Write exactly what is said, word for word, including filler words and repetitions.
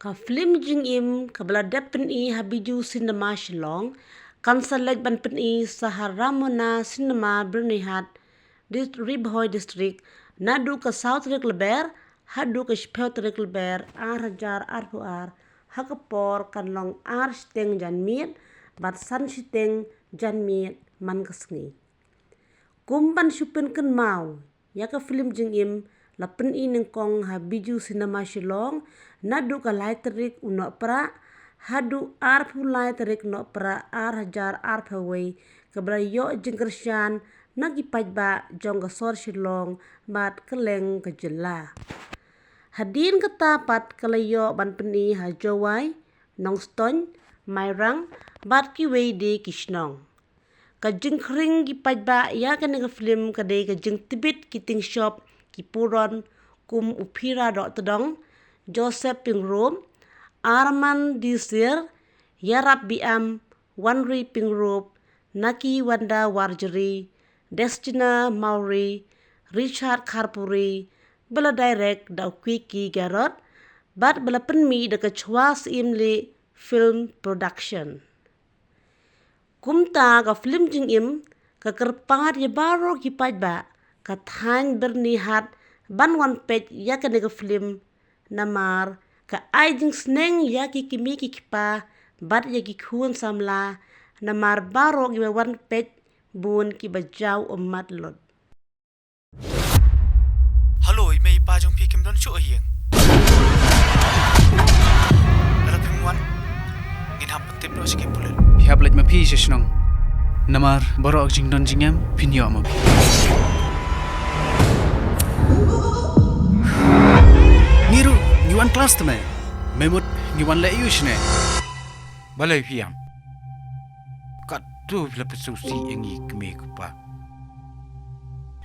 Ka film jingim kaba la dep pyni ha Bijou Cinema Shillong kan sa leit ban pyni sa ha Ramona Cinema Byrnihat, Ri Bhoi District, naduh ka saw tarik Lber haduh ka shiphew tarik Lber ar hajar arphew ar, ha ka por kan long ar shiteng janmiet bad san shiteng janmiet man ka sngi. Kum ban shu pynkynmaw ïa ka film jingim, la pyni nyngkong ha Bijou Cinema Shillong naduh ka lai tarik u Nohprah haduh arphew lai tarik Nohprah ar hajar arphew wei, kaba la ïoh jingkyrshan na ki paidbah jong ka sor Shillong bad kylleng ka jylla. Hadien kata pat ka la ïoh ban pyni ha Jowai, Nongstoiñ, Mairang bad kiwei de ki shnong. Ka jingkhring ki paidbah ïa kane ka film ka dei ka jingtbit ki tyngshop ki puron kum u Phira Dohtdong, Joseph Pyngrope, Arman Disir, Ïarap Biam, Wanri Pyngrope, Naki Wanda Warjri, Destina Mawrie, Richard Kharpuri, ba la direct da u Kiki Garod bad ba la pynmih da ka Chwa Syiem Leh Film Production. Kumta ka film jingim ka kyrpad ïa baroh ki paidbah ka thaiñ Byrnihat ban wan peit ïa kane ka film, namar ka ai jingsneng ïa ki kmie ki kpa bad ïa ki khun samla, namar baroh kiba wan peit bun kiba jaw ummat lut. Hello, i mei i pa jong phi kim don shuh ha ïing. Lada phim wan, ngin hap pyntip noh sha ki pulit. Phi hap leit ma phi sha shnong. Namar baroh ka jingdon jingem phin ïoh ma phi. Ngi ruh ngi wan klas te mei. Me mut ngi wan leh aïu shane? Balei phi ïam? Katto phi la pynsngewsih ïa ngi kmie kpa.